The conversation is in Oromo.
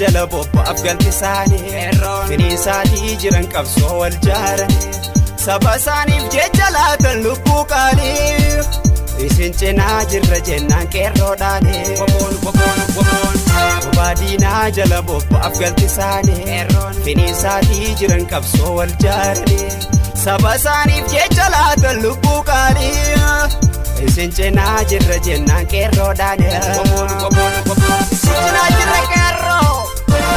jala bobba'aaf galti isaanii finiisaatii jiran qabsoo wal jaaranii saba isaaniif jecha laatan lubbuu qaalii isin cinaa jirra jennaan qeerroodhaani. Waboon waboon waboon. Bobaa diinaa jala bobba'aaf galti isaanii finiisaatii jiran qabsoo wal jaaranii saba isaaniif jecha laatan lubbuu qaalii isin cinaa jirra jennaan qeerroodhaani. Waboon waboon waboon. Isin cinaa jirra qeerroo.